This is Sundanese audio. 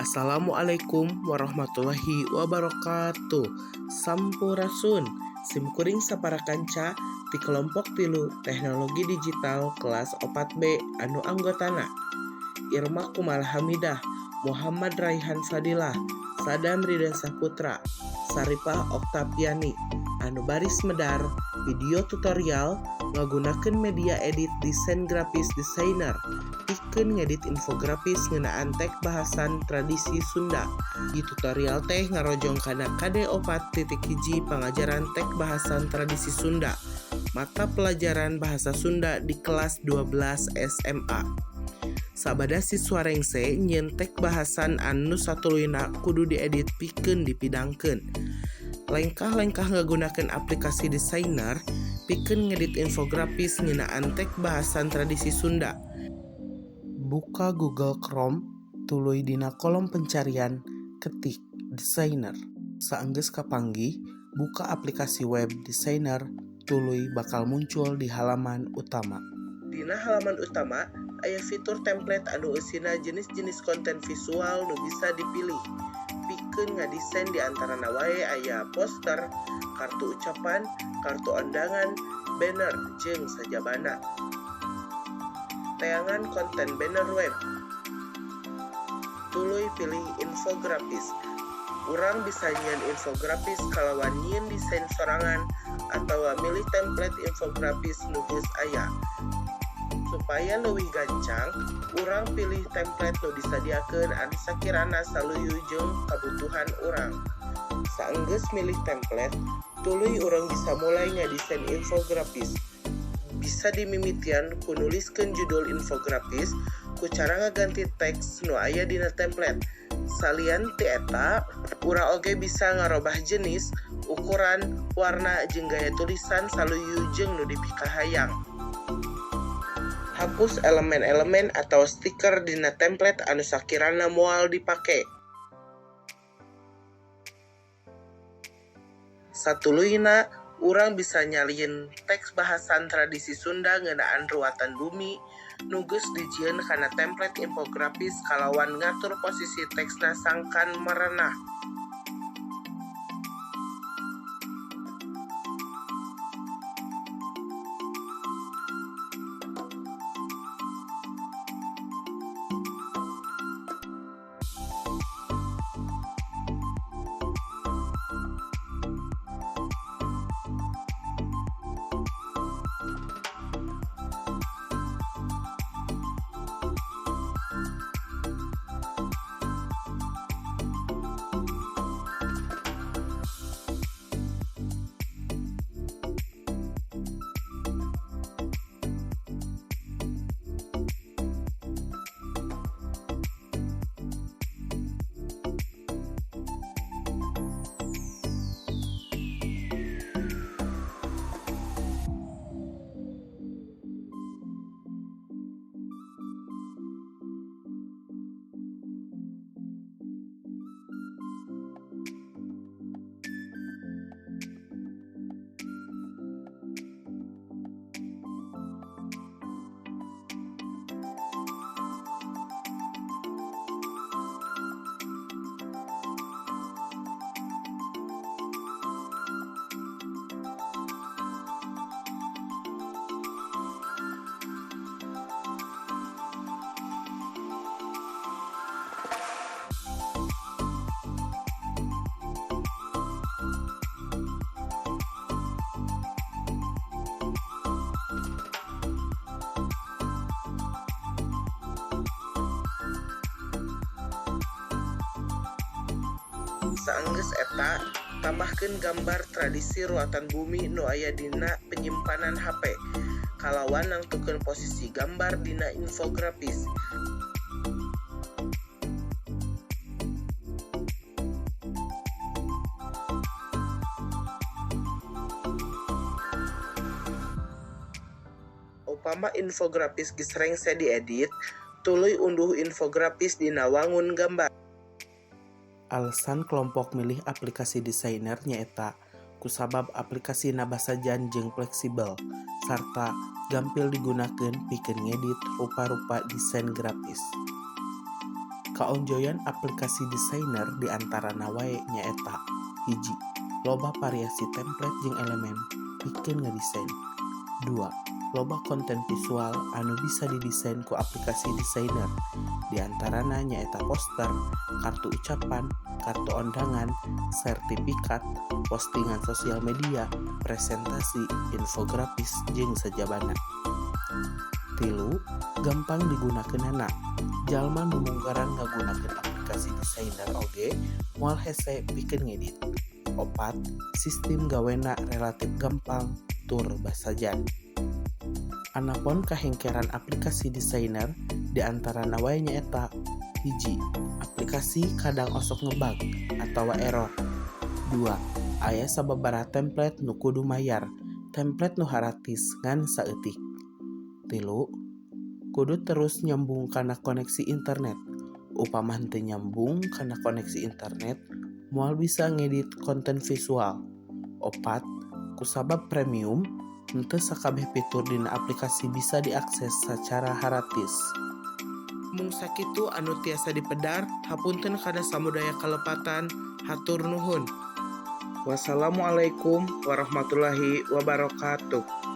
Assalamualaikum warahmatullahi wabarakatuh. Sampurasun. Simkuring sapara kanca ti kelompok 3 Teknologi Digital kelas 4B anu anggotana Irma Kumal Hamidah, Muhammad Raihan Fadilah, Sadam Ridan Saputra, Saripah Oktapiani anu baris medar video tutorial ngagunakeun media edit desain grafis desainer pikeun ngedit infografis ngeunaan teks bahasan tradisi Sunda. Di tutorial teh ngarojong kana KD 4.1 pangajaran teks bahasan tradisi Sunda, mata pelajaran bahasa Sunda di kelas 12 SMA. Sabada siswa rengse nyieun teks bahasan anu satuluyna kudu diedit pikeun dipidangkeun. Lengkah-lengkah ngagunakeun aplikasi desainer pikeun ngedit infografis ngeunaan teks bahasan tradisi Sunda. Buka Google Chrome, tuluy dina kolom pencarian ketik desainer. Saenggeus kapanggih, buka aplikasi web desainer, tuluy bakal muncul di halaman utama. Dina halaman utama aya fitur template anu eusina jenis-jenis konten visual nu bisa dipilih pikeun ngadesain, di antarana wae aya poster, kartu ucapan, kartu undangan, banner, jeung sajabana. Teangan konten banner web. Tuluy pilih infografis. Urang bisa nyieun infografis kalawan nyieun desain sorangan atawa milih template infografis nu geus aya. Supaya leuwih gancang, urang pilih template nu disadiakeun anu sakirana saluyu jeung kabutuhan urang. Saenggeus milih template, tuluy urang bisa mulai ngadesain infografis. Bisa dimimitian ku nuliskeun judul infografis ku cara ngaganti teks nu aya dina template. Salian ti eta, urang oge bisa ngarobah jenis, ukuran, warna jeung gaya tulisan saluyu jeung nu dipikahayang. Hapus elemen-elemen atawa stiker dina template anu sakirana moal dipake. Satuluyna, urang bisa nyalin teks bahasan tradisi Sunda ngeunaan ruwatan bumi nu geus dijieun kana template infografis kalawan ngatur posisi teksna sangkan merenah. Saenggeus eta, tambahkeun gambar tradisi ruwatan bumi nu aya dina penyimpanan HP kalawan nangtukeun posisi gambar dina infografis. Upama infografis geus rengse diedit, tuluy unduh infografis dina wangun gambar. Alasan kelompok milih aplikasi desainer nyaeta kusabab aplikasina basajan jeung fleksibel sarta gampil digunakeun pikeun ngedit rupa-rupa desain grafis. Kaonjoyan aplikasi Desainer diantarana wae nyaeta: 1. Loba variasi template jeung elemen pikeun ngadesain. 2. Loba konten visual anu bisa didesain ku aplikasi Desainer, diantarana nyaeta poster, kartu ucapan, kartu ondangan, sertifikat, postingan sosial media, presentasi, infografis, jeung sajabana. 3. Gampang digunakeunana, jalma nu munggaran ngagunakeun aplikasi Desainer oge moal hese pikeun ngedit. 4. Sistem gawena relatif gampang tur basajan. Anapon kahengkeran aplikasi Desainer diantarana wae nyaeta: 1. Aplikasi kadang osok ngebug atawa error. 2. Aya sababaraha template nu kudu mayar, template nu haratis ngan saeutik. 3. Kudu terus nyambung kana koneksi internet, upama henteu nyambung kana koneksi internet moal bisa ngedit konten visual. 4. Kusabab premium, henteu sakabeh fitur dina aplikasi bisa diakses sacara haratis. Mung sakitu anu tiasa dipedar, hapunten kana samudaya kalepatan, hatur nuhun. Wassalamualaikum warahmatullahi wabarakatuh.